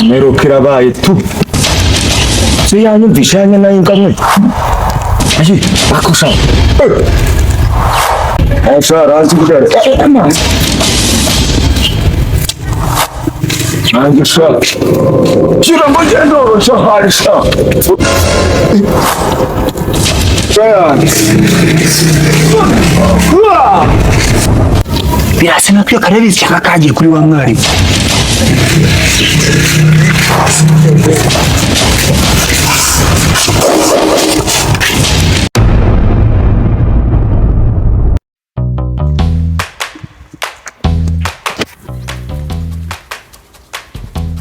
Meruka irabaye tu. Se yanyumvisha yanya nayo ngamwe. Ashi, akusha. Asha razi kujara. Amazi. Nanjye sha. Shira ngo ngendo sha hari sha. Sha. Birasa nka karabizi cyangwa kagiye kuri wa mwarimu.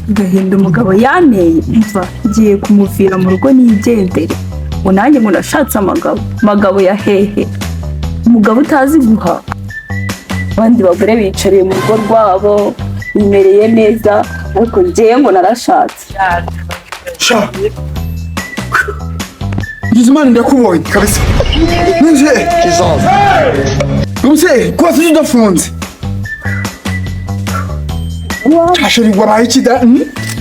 Gahinda umugabo yanteye, mva ngiye kumuvira mu rugo nigendere, ngo nanjye ngo nashatse amagabo. Magabo ya hehe? Umugabo utazi guha. Abandi bagore bicariye mu rugo rwabo bimereye neza, ariko njyewe ngo narashatse. Sha. Ngizimana, ndakubonye kabisa. Ninje. Ubuse kuba tuzi udafunze. Chéri, wabaye iki da?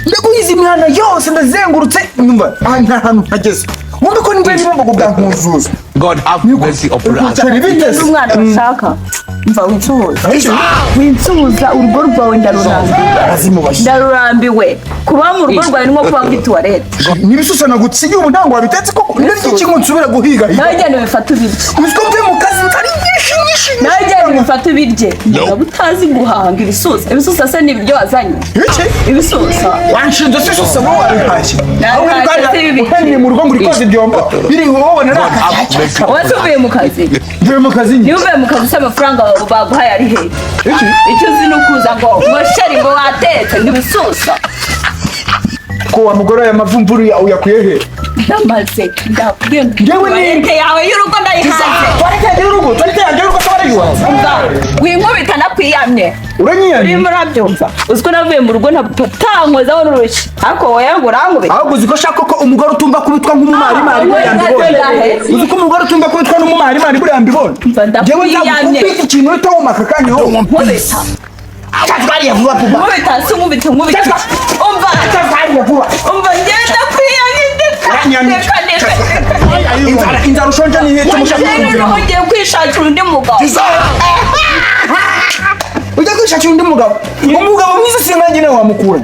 Ndaguhize imihanda yose, ndazengurutse, numva aha nta hantu ntageze. Wumve ko nimba n'ibumba bwa nkuzuza. God have mercy upon us. Chéri, biteze. N'umwana bashaka. Mva, winsuhuza, winsuhuza, urugo rwawe ndarurambiwe. Arazimubashye. Ndarurambiwe. Kuba mu rugo rwawe ni nko kuba muri toilette. N'ibisusa nagutsigiye ubu ntabwo wabitetse koko. Ndarya iki ngo nsubira guhiga higa? Nawe genda ubifate ubirye. Uzi ko mvuye mu kazi ntari nyinshi nyinshi. Nawe genda ubifate ubirye. Umugabo utazi guhanga ibisusa. Ibisusa se ni ibiryo wazanye? Iki? Ibisusa. Wanshinze se susa, wowe wabihashye? Nabihashye si bibi. Uhereye mu rugo ngo uri koza ibyombo biri wowe naraka. Wowe se uvuye mu kazi? Mvuye mu kazi nyine. Niba uvuye mu kazi se, amafaranga baguhaye ari hehe? Iki? Icyo uzi ni ukuza ngo chéri, ngo watetse, ngo ibisusa. Ko wa mugore, aya mavumvuri uyakuye he? Ndamaze, ndabwiye ngo Njyewe ni- toilette yawe y'urugo ndayihaze. Toilette yanjye y'urugo, toilette yanjye y'urugo se warayiwaza? Umva, winkubita, nakwiyamye. Uranyiyamye? Urimo urabyumva? Uzi ko navuye mu rugo ntatankozaho n'urushyi, ariko wowe ngo urankubita. Ahubwo uzi ko shaka ko umugore utumva kubitwa nk'umumarimari buriya mbibonye. Uzi ko umugore utumva kubitwa n'umumarimari buriya mbibonye. Umva, Njyewe ndakwiyamye. nzagukubita ikintu uhita wuma aka kanya wowe. Nkubita. Cyatwariye vuba vuba. Nkubita si nkubita, nkubita. Umva. Cyatwariye vuba. Umva, ngenda kwiyamye, ndeka. Uranyiyamye. Reka, reka, reka. Inzara ushonje ni ihita umushaka Njyewe kumvira. noneho ngiye kwishakira undi mugabo. Ujya kwishakira undi mugabo? Umugabo mwiza si nanjye nawe wamukura.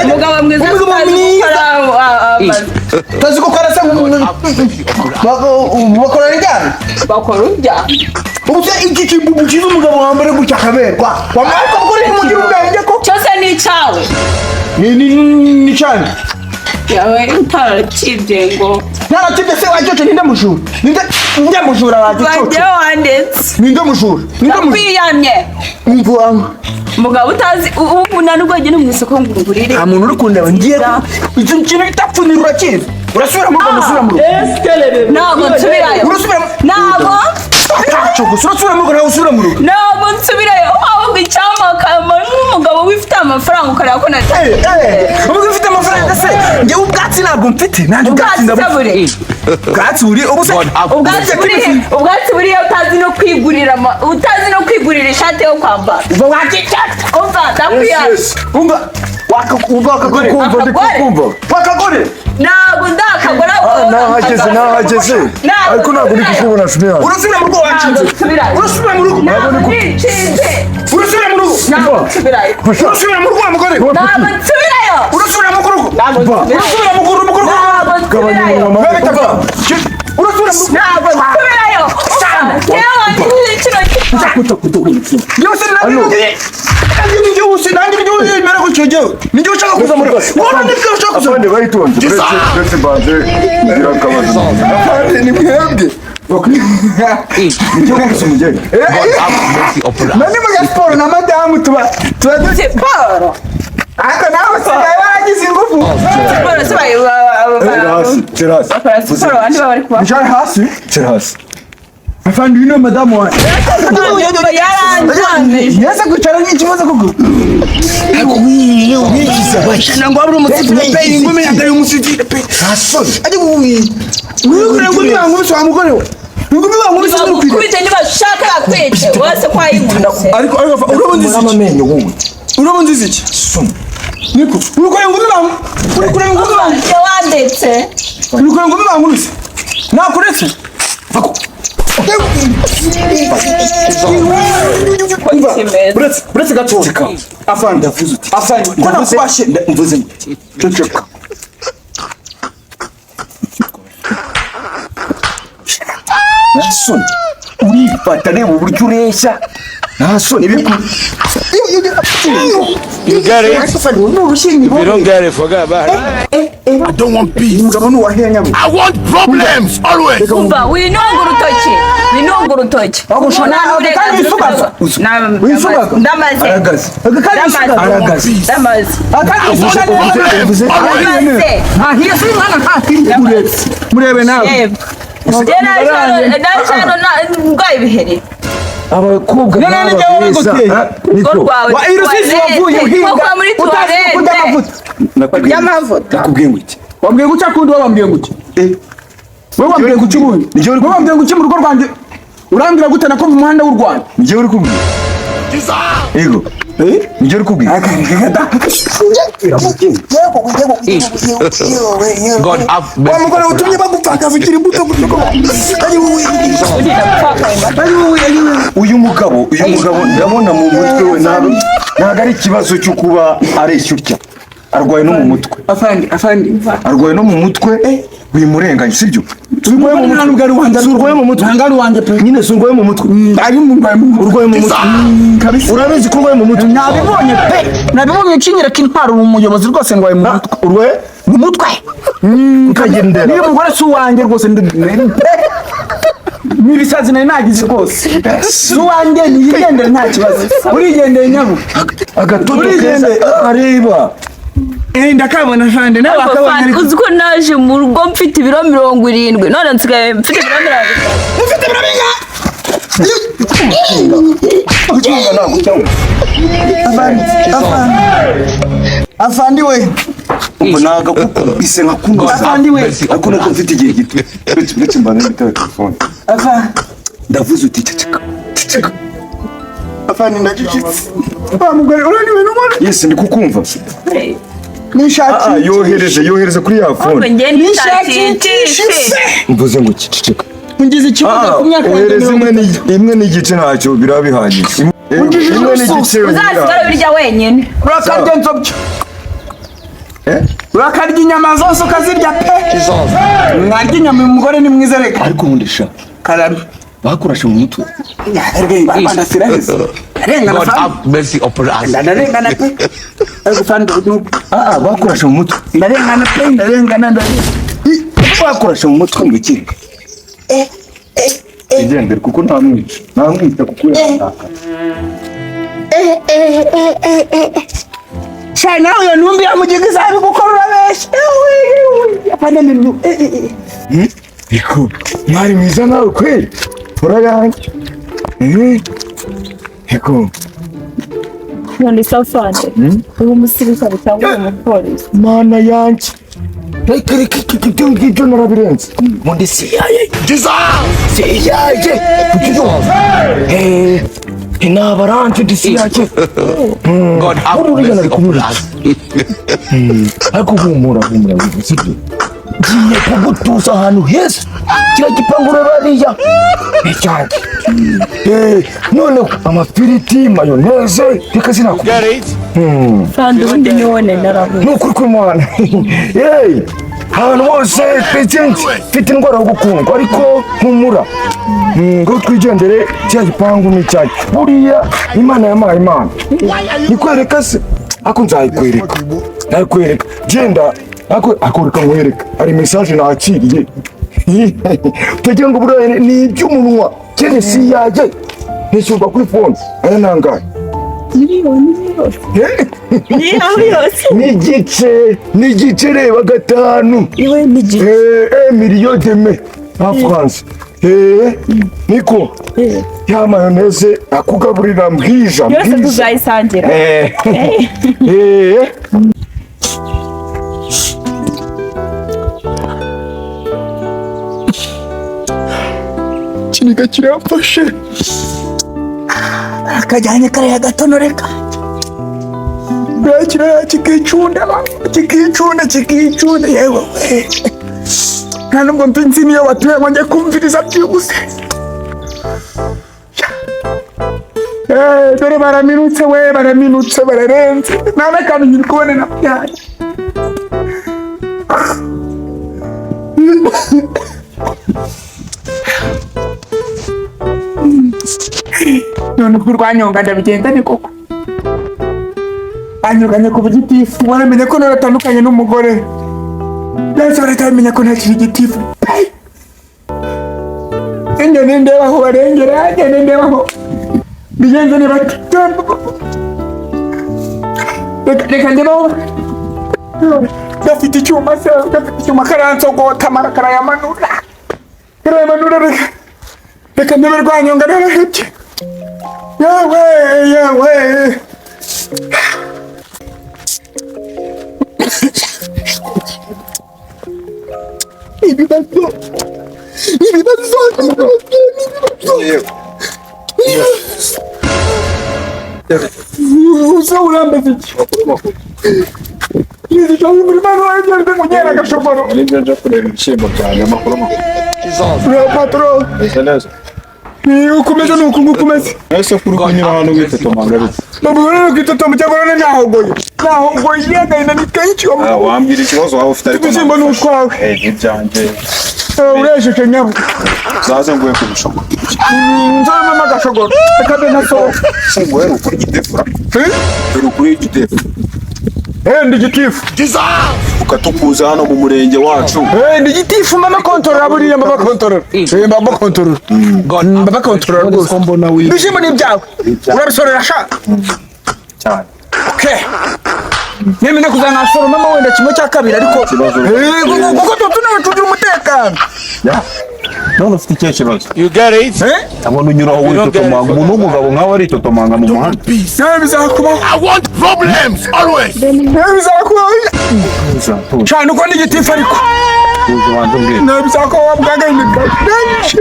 Umugabo mwiza Umugabo utazi mwiza. gukora amazi. Utazi gukora se bakora ryari? Bakora urya. Ubu se iki kibubu cyiza, umugabo wambara gutya akaberwa, wamara kugura, ntimugira ubwenge ko Cyose ni icyawe. Ni cyane. Yawe utarakibye ngo. Ntarakibye se wagicoco? Ninde mujura? Ninde mujura wagicoco? Bajye wanditse. Ninde mujura? Ninde mujura? Ndakwiyamye. Umva wangu. Umugabo utazi ubu nta nubwo wagenda mu isoko ngo ungurire. Nta muntu uri kundeba. Ngiye icyo kintu bitapfunira, urakizi. Urasubira mu rugo, usubira mu rugo. Ntabwo nsubirayo. Urasubira mu Ntabwo. Ntacyo gusa, urasubira mu rugo, ntabwo usubira mu rugo. Ntabwo nsubirayo. Ahubwo icyampa akaba nk'umugabo wifite amafaranga, ukareba ko nata. Ubwo ufite amafaranga se, njyewe ubwatsi ntabwo mfite nanjye. Ubwatsi Ubwatsi se ndabufite. buri? Ubwatsi buri ubu se? Ubwatsi buri he? Ubwatsi buri he utazi no kwigurira utazi no kwigurira ishati yo kwambara? Uva wakicyata. Umva, ndakwiyamye. Umva umva wakagore. Kumva, ndi Akagore. kukumva. Wakagore. Ntabwo ndakagora. Nahageze, nahageze. Ariko ntabwo ndi kukubona, shumi yanjye. Urasubira mu rugo, wakinze. Ntabwo nsubirayo. Urasubira mu rugo. Ntabwo nikinze. Urasubira mu rugo. Ntabwo nsubirayo. Urasubira mu rugo, wa mugore. Ntabwo nsubirayo. Urasubira mu rugo. Ntabwo nsubirayo. Urasubira mu rugo, mu rugo. Ntabwo Gabanya nsubirayo. umunwa, mama. Urasubira mu rugo. Ntabwo nsubirayo. Yewe, kino Njyewe se nanjye nijye nanjye nijye mera gutyo, njyewe nijye ushaka kuza mu rugo, wowe nibwo ushaka kuza. Afande, bayitonze. Uretse mbanze ngira akabazo. Afande, ni mwebwe. Nicyo gukubise umugeni? God have mercy upon us. Nani mu siporo na madamu tuba siporo. Ariko nawe usigaye waragize ingufu. Siporo se bayi Tera hasi, tera hasi. bakora siporo, abandi baba bari kuba. Nshara hasi. Tera hasi. Afande, uyu ni madamu wanjye. Yaranjamije. Yese kwicara ni ikibazo koko. Wigiza ngo wabura umusivile pe, ingumi yangaye umusivile pe. Ariko wikure ngo niba wa mugore we. Ingumi bankubise ni ukwiriye. Bagukubite nibashaka bakwice wese ko wayinkubise. Ariko urabona Murama iki? amenyo wowe. Uraba nziza iki? Niko, uri kureba ingumi bangu? Uri kureba ingumi bangu? Wandetse. Uri kureba ingumi bankubise? Nakuretse? Umva, uretse uretse gatoya. Afande, Ndavuze uti. Afande, ko nakubashe. Mvuze ngo ceceka. Nta soni. Urifata, reba uburyo ureshya. Nta soni biku. You get it? If you don't get it, forget about it. I don't want peace. Umugabo ni uwaheya nyabu. I want problems always. Umva, winonga urutoki, winonga urutoki. Wagusha- Nta Kandi burenganzira wifugaza. ufite. Wifugaza. Ndamaze. Aragaze. Kandi wifugaza. Aragaze. Ndamaze. Kandi wifugaza. Ndamaze. Ntahiye si mwana, ntahiye. Murebe. Murebe nawe. Yego. Njye naje hano ndwaye ibiheri. Abakobwa None nk'aba ni jyewe beza, wabiguteye. ah, niko. Urwo rwawe. Wa irusizi wavuye uhinga Kuko muri utazi no kurya tuwarete. amavuta. Nakubwiye Y'amavuta. Nakubwiye ngo iki? Wambwiye guca kundi, wowe wambwiye guca. Wowe wambwiye guca ubundi. Ni jyewe uri Wowe wambwiye guca mu rugo rwanjye. Urambwira gute nako mu muhanda w'u Rwanda? Ni jyewe uri kubwira. Yego. Ni jyewe uri kubwira. God have Wa mercy mugore upon utumye us. bagupfakaza imbuto gutyo. Ari wowe. Ari wowe, ari wowe. Uyu mugabo ndabona mu mutwe we ntabwo ari ikibazo cyo kuba areshya utya, arwaye no mu mutwe. Afandi, afandi. Arwaye no mu mutwe, wimurenganya, sibyo? Urwaye mu mutwe. Ntabwo ari uwanjye. Si urwaye mu mutwe. Ntabwo ari uwanjye pe. Nyine si urwaye mu mutwe? Ari mu rwaye mu mutwe. Urwaye mu mutwe. Kabisa. Urabizi ko urwaye mu mutwe. Nabibonye pe. Nabibonye cinyereka intwaro umuyobozi rwose ngo mu mutwe. Urwaye Mu mutwe. ukagendera. Niyo mugore si uwanjye rwose ndi n'ibisazi nari nagize rwose. Si uwanjye, niyigendere, nta kibazo. Urigendeye nyabu. Agatoto keza. Urigendeye. Areba. Eh, ndakabona fande nawe Ariko wakabonye Fandi, ariko. uzi ko naje mu rugo mfite ibiro 70, none nsigaye mfite ibiro 50. Ufite ibiro bingahe? Gucunga ntabwo cyangwa Afandi, afandi. Afandi we. Ubwo nagakukubise nkakunoza. Afandi we. Mercy Ariko upon nuko us. mfite igihe gito, uretse mbana n'itara telefone. Afandi. Ndavuze uti ceceka, ceceka. Afandi, ndacecetse. Wa mugore uraniwe n'umugore. Yes, ndi kukumva. Nishaki. Ah, yohereje, yohereze kuri ya Ahubwo phone. njye nishakishe. Mvuze ngo ceceka. Ungize ikibuga ku myaka yanjye Ohereza 30. imwe n'igice, ntacyo biraba bihagije. Ungijije Imwe n'igice Uzasigara birya wenyine. Urakarya nzobyo. Eh? Urakarya inyama zose ukazirya pe. Mwarya inyama, uyu mugore ni mwiza reka. Ariko ubundi sha Karame. bakurashe mu mutwe. Rwanda siraheze. Arengana God fandi. have mercy upon us. Ndarengana pe. Ariko fandi Ah, bakurashe mu mutwe. ndarengana pe, ndarengana, ndarengana. Bakurashe mu mutwe ngo iki? Igendere kuko ntamwica, ntamwica kuko yashaka. Sha nawe iyo ntumbi ya mugiga izabigukora urabeshya. Afande ni Niko mwari mwiza nawe kweli, urayanjye. Eh, Niko. None se afande, uri umusirikare cyangwa uri umupolisi? Mana yanjye, reka reka, ibyo ngibyo narabirenze mundi CIA. CIA kucyumva, eh, inabaranje ndi CIA. God have Uriya mercy nari upon kumwica. us. Ariko humura, humura, sibyo? Ngiye kugutuza ahantu heza, kiriya gipangu ureba hariya ni icyanjye. Eh, noneho amafiriti, mayoneze, reka sinakubwira. Get it? Fandi, ubundi ni wowe narabuze. Ni ukuri kw'Imana. Yeee, ahantu hose mfite mfite indwara yo gukundwa, ariko humura. Ngo twigendere, kiriya gipangu ni icyanjye. Buriya Imana yampaye imana nikwereka se, ariko nzayikwereka, nzayikwereka. Genda, ariko reka nkwereka, hari message nakiriye utagira ngo buriya ni iby'umunwa kene si yajye nishyurwa kuri phone. Aya nangahe? Miliyoni yose. Miliyoni yose. N'igice, n'igice, reba gatanu. Iwe n'igice. Eh, million demi en France. Eh, niko ya mayonnaise akugaburira mbwija. Yose Mbwija. tuzayisangira. Eh, eh. Ikiniga kiramfashe. Akajyanye kariya gatonore kanjye. Kiraya kikicunda, kikicunda, kikicunda. Yewe we, nta nubwo nzi niyo batuye ngo njye kumviriza byihuse. Dore baraminutse we, baraminutse, bararenze, nta n'akantu nkiri kubona na byanyu. None ubwo urwanyonga ndabigenza ni koko anyuranye ku bugitifu, waramenye ko naratandukanye n'umugore, byahise barahita bamenya ko ntakiri igitifu. Ngende ndeba aho barengera, ngende ndeba aho bigenze, niba reka ndebe aho gafite icyuma se, gafite icyuma karansogota, amara karayamanura, karayamanura. Reka ndebe rwanyonga narahebye. Yewe yewe, ibibazo, ibibazo, ibibazo, ibibazo. Uza urambaza iki? Yizi muri mano wanjye munyera agashoboro. Nibyo, nje kureba ibishyimbo byanjye. Amakuru, amakuru? Patro. Meze neza. Ni ukomeze, ni uku nguku umeze. Ese kuri kunyura hano witotomanga bite? Babona kwitotomba cyangwa none nahogoye. Nahogoye, agahinda ni kenshi wa Ah, wambwira ikibazo waba ufite ariko. Ibishyimbo ni utwawe. Eh, ibyanjye. Uresheje nyabo. Zaze nguye ku bishogoro. Nzoromamo agashogoro. Reka mbe ntasohoka. Nguhe ukuri igitefura. Dore ukuri igitefu. Eh, ndi gitifu. Ukatukuza hano mu murenge wacu. Eh, ndi gitifu, mama kontorora buriya, mama kontorora. Eh, mama kontorora. Mama kontorora rwose. Ko mbona wi Ibishyimbo ni ibyawe. Urabisorera sha. Cyane. Okay. Nemene kuzanasoromamo wenda kimwe cya kabiri ariko. Ikibazo. Eh, kuko tuba tugira umutekano. Ya. None ufite ikihe kibazo? You get it? Eh? Ndabona unyuraho witotomanga, umuntu w'umugabo nkawe aritotomanga mu muhanda. Nawe bizakubaho. I want problems always. Nawe bizakubaho. Tuza, tuza. Cyane uko ndi gitifu ariko. Tuza ubanze umbwire. Nawe bizakubaho bwagahinda benshi.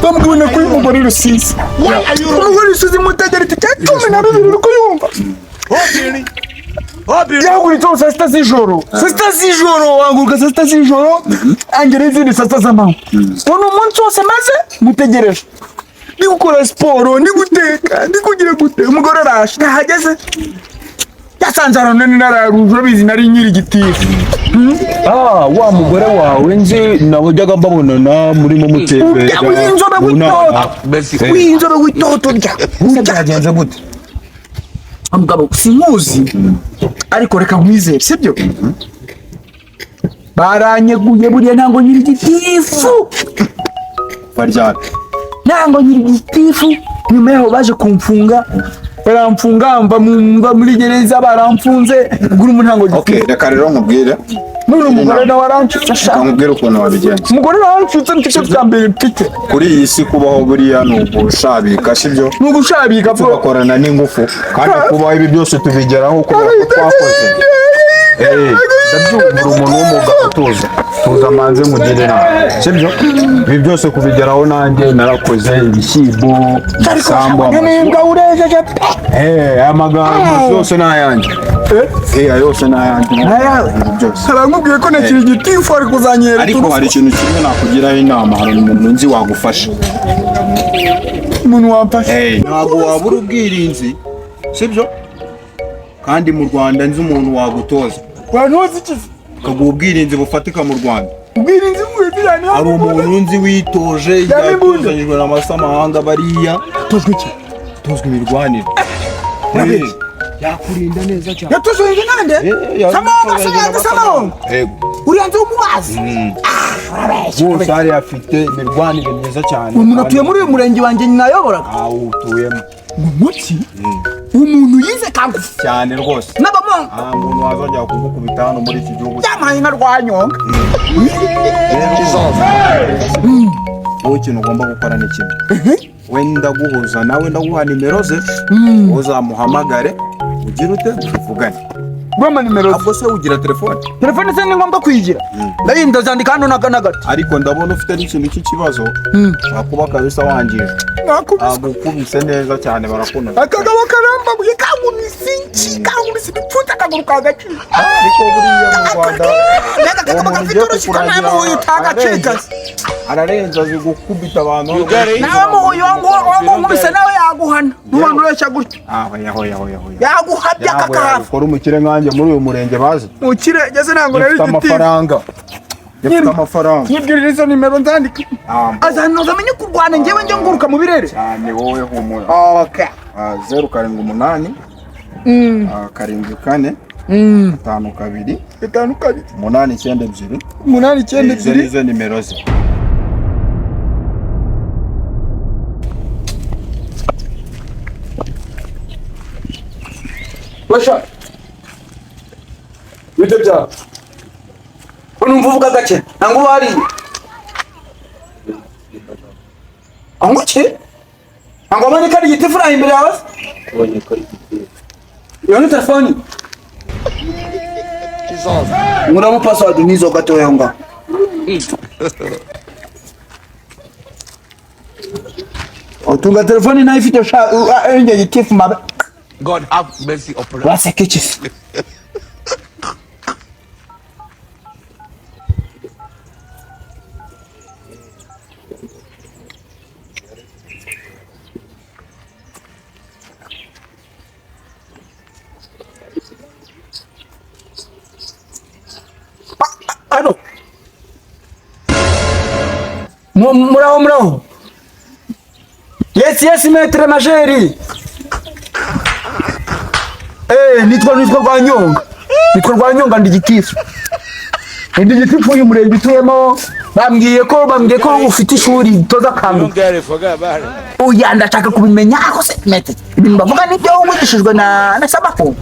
Bamubwira ko uyu mugore Rusizi. Umugore Rusizi mutegeretse icya 12, uri kuyumva. Yahaguritse saa 6 z'ijoro. Saa 6 z'ijoro, wahaguruka saa 6 z'ijoro, angera izindi saa 6 z'amanywa. Uwo ni umunsi wose maze mutegereje. Ndi gukora siporo, ndi guteka, ndi kugira gute. Umugore araje, ntahageze. Yasanze ahantu nari nararuje, urabizi nari nyiri igitifu. Ah, wa mugore wawe nzi nabajyaga mbabonana murimo mutembera. W'inzobe w'itoto. W'inzobe w'itoto rya. Ese byagenze gute? Mugabo sinkuzi ariko reka nkwizere, sibyo? Baranyeguye buriya, ntango nyiri igitifu. Baryana. Ntango nyiri igitifu, nyuma yaho baje kumfunga, baramfunga, mva muri gereza baramfunze gura umu ntango Okay, gitifu. reka rero nkubwire. None umugore nawe arancutse sha. Reka nkubwire ukuntu wabigenza. Umugore nawe arancutse, nicyo cyo cya mbere mfite. Kuri iyi si kubaho buriya ni ugushabika, sibyo? Ni ugushabika bro. Tugakorana n'ingufu kandi kubaho ibi byose tubigeraho kubera ko twakoze. Eh, ndabyumva, uri umuntu w'umugabo, tuza. Tuza manze nkugire inama. Sibyo? Ibi byose kubigeraho nanjye narakoze, ibishyimbo, ibisambu, amazu. N'imbwa urejeje pe. Eh, aya magambo yose ni ayanjye. Eh, aya yose ni ayanjye. Ayawe. Ibintu byose. Aramubwiye ko ntakiri igitifu ari kuzanyera. Ariko hari ikintu kimwe nakugiraho inama, hari umuntu nzi wagufasha. Umuntu wamfasha. Ntabwo wabura ubwirinzi, sibyo? Kandi mu Rwanda nzi umuntu wagutoza. Wantuzi iki? Akaguha ubwirinzi bufatika mu Rwanda. Ubwirinzi bw'ibijyanye. Hari umuntu nzi witoje, Yaba imbunda. yatozanyijwe na masamahanga bariya. Tozwe iki? Tozwa imirwanire. Urabeshya. Yakurinda neza cyane. Yatozwe nande? Samahanga, samahanga, samahanga. Yego. Uriya nzi w'umubazi. Rwose hariya afite imirwanire myiza cyane. Umuntu atuye muri uyu murenge wanjye nayoboraga. Awutuyemo. Umuki? Umuntu yize kangufu. Cyane rwose. N'abamongo. Nta muntu wazongera kugukubita hano muri iki gihugu. Yampaye nka rwanyonga. Wowe ikintu ugomba gukora ni kimwe. We ndaguhuza nawe, ndaguha nimero ze, uzamuhamagare ugire ute tuvugane. Rwama nimero ze. Ubwo se ugira telefone? Telefone se ni ngombwa kuyigira? Ndayinda zandika hano na gato. Ariko ndabona ufite n'ikintu cy'ikibazo, wakuba kabisa wangije. Nakubise. Agukubise neza cyane barakunoza. Akagabo karambabuye kankubise. kagacika, nkubise ibipfunsi akaguru kagacika. Ariko buriya mu Rwanda Mbega uwo kakaba muntu gafite ugiye urusika, nawe kukurangira muhuye utagacika. ararenze, ararenze, azi gukubita abantu. Nawe muhuye uwo nguwo, uwo nguwo nkubise nawe yaguhana, ntubona ureshya gutya. Ah, hoya hoya hoya hoya. Yaguhabya Ntabwo kakahava. yabikora umukire nkanjye muri uyu murenge bazi. Mukire ngeze, ntabwo nari Gifite igitifu. amafaranga, gifite amafaranga. Nyibwirira izo nimero nzandike. Ah, Azanoza amenye kurwana, njyewe njye nguruka mu birere. Cyane, wowe humura. Okay. Ah, 078, 74, 52, 52, 892. 892. Izo nizo nimero ze. Basha, Bite byawe? Ko numva uvuga gake, ntabwo uba wariye? Aho iki, ntabwo wabonye ko ari igiti furaha imbere yawe se? Iyo ni telefoni nkuramo password n'izo gatoya ngaho. Utunga telefoni nayo ifite sha njye gitifu mabe. God have mercy upon us. Waseka iki se? Alo. Muraho, muraho. Yes, maître majeri. Nitwa Rwanyonga. Nitwa Rwanyonga, ndi gitifu. Ndi gitifu uyu murenge utuyemo. Bambwiye ko ufite ishuri ritoza akantu. Oya, ndashaka kubimenya ako se maître. Ibintu bavuga nibyo wigishijwe na Sabako.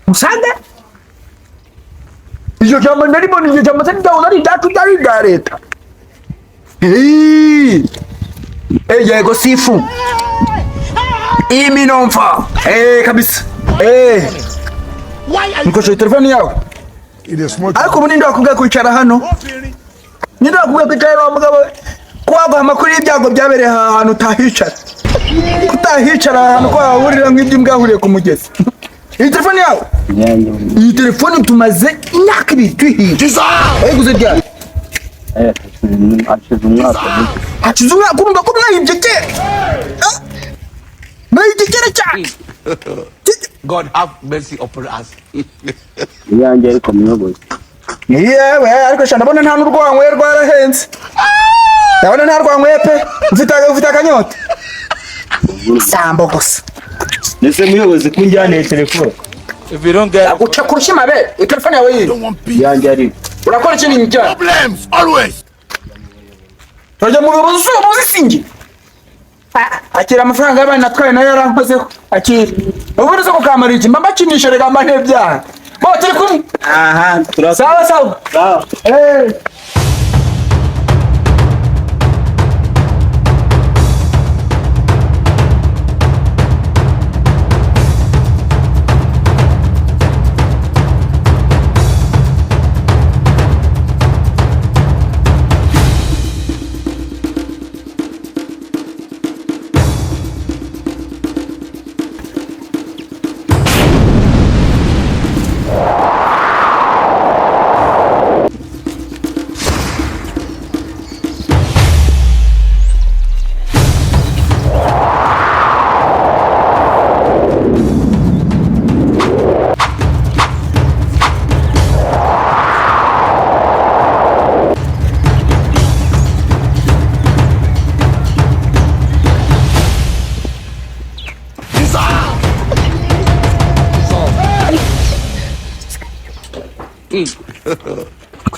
Musange? Iryo jambo ndaribona, iryo jambo se ryahoze ari iryacu, ryari irya leta. Yego sifu. Iminomfa. Kabisa. Nikoresha telefoni yawe. Ariko ubu ninde wakubwiye kwicara hano? Ninde wakubwiye kwicara hano, mugabo? Ko waguha amakuru y'ibyago byabereye aha hantu utahicara. Kutahicara aha hantu ko wahurira nk'iby'imbwa yahuriye ku mugezi. Iyi telefoni yawe? Iyi telefoni tumaze imyaka 2 tuyihinga. Wayiguze ryari? Hashize umwaka. Hashize umwaka, urumva ko mwayibye kera. Ah! Mwayibye kera cyane. God have mercy upon us. Iyanjye ariko muyobozi. Yewe, ariko sha ndabona nta n'urwanyweye, rwarahenze. Ndabona nta rwanyweye pe. Ufite akanyota. Sambo gusa. Ese muyobozi, ko unjyaniye telefone? If you don't get it, Uca kurusha amabere. Telefone yawe yiri. don't want peace. Iyanjye ariko. Urakora iki n'icyaha? Problems always. Turajya mu buyobozi usoza uzi. Akira amafaranga y'abana natwaye nayo yarankozeho. Akira. Ubundi se kukamara iki? Mba mbakinisha rega, mba ntebyaha. Bo turi kumwe. Aha, turasa. Sawa sawa. Sawa.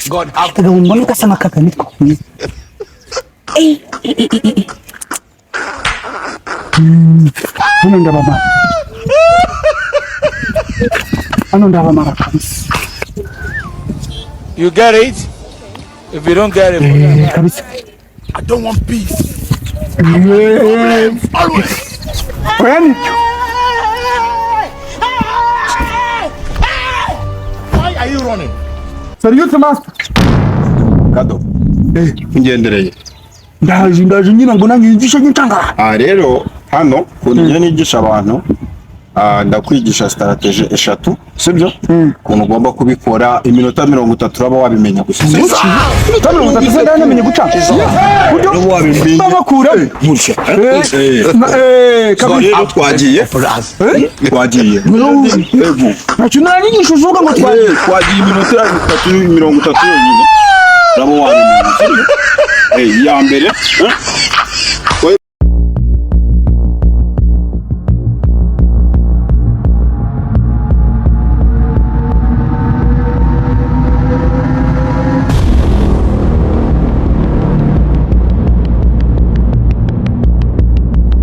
God have Kagabo, mbona gasa nka Kagame twahuye. Hano ndabamara. Hano ndabamara kabisa. You get it? If you don't get it, forget about it. Kabisa. I don't want peace. Problems always. Oya, nibyo. Why are you running? Salute, master. Kado, ngendereye. Ndaje, ndaje nyine ngo nange yigishe nyitanga. Aha rero, hano ukuntu njye nigisha abantu, Ndakwigisha strategy eshatu, sibyo? Ukuntu ugomba kubikora, iminota 30 uraba wabimenya gusa. Iminota 30 se namenye guca buryo Wabimenya. Babakura Gutya. Kabiri. Rero twagiye, twagiye. Yego. Ntacyo naranyigisha uvuga ngo twagiye. Twagiye iminota 30 yonyine uraba wabimenya, sibyo? Iya mbere,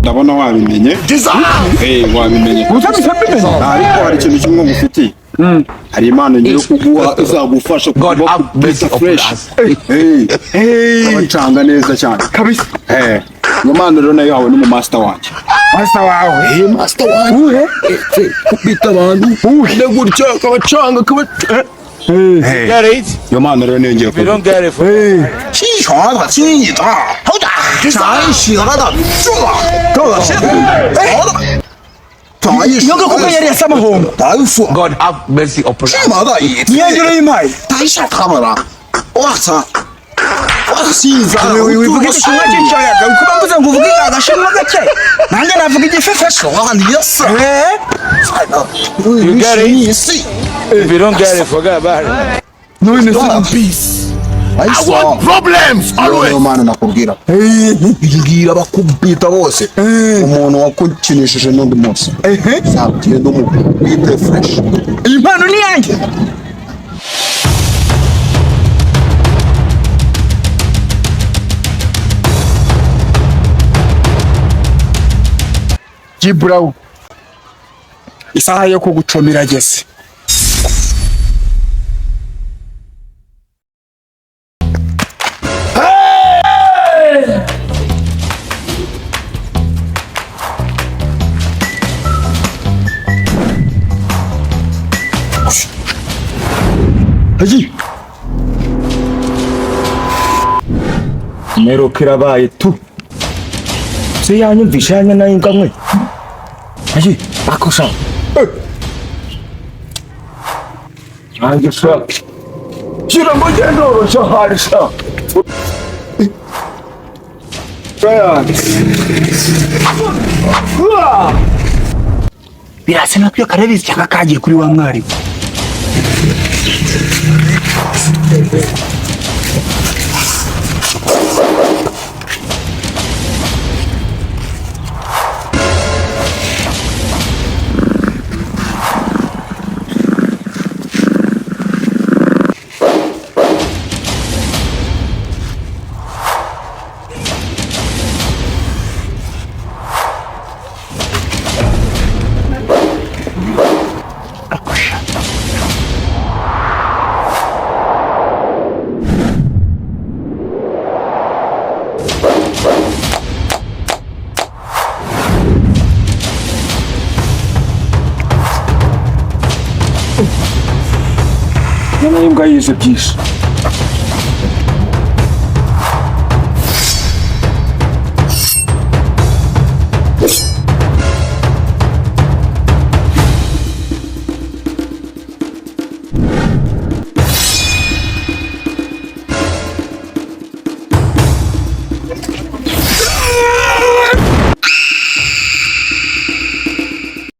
ndabona wabimenye. Wabimenye. Utabise mbimenye. Ariko hari ikintu kimwe ngufitiye, hari impano ngiye kuguha izagufasha kuba kubita fresh, abacanga neza cyane. Kabisa. Iyo mpano rero nayo yahawe n'umumaster wanjye. Master wawe? Master wanjye. Uhe? Kubita abantu ne gutya akabacanga akaba. Get it? Iyo mpano rero niyo ngiye If you kuguha. don't get it, forget Iyo kuko yari yasa amahombo. God have mercy upon us. Niyo ngiro y'impaye. Wivuga igishinwa cy'incayaga kuba mvuze ngo uvuge agashinwa gake, nanjye navuga igifefesho. You get it? If you don't get it, forget about it. None se I want problems always. Niyo mpano nakubwira, mbwira bakubita bose, umuntu wakukinishije n'undi munsi uzagenda umubite fresh. Iyi mpano ni yanjye. Giburawu, isaha yo kugucoma irageze. Haji. Meruka irabaye tu. Se yanyumvisha yanya nayo imbwa mwe. Haji, akosha. Nanjye sha. Shira ngo ngende orosha hari sha. Brian. Birasa nako iyo karabizi cyangwa kagiye kuri wa mwarimu. Nyana y'imbwa yize byinshi.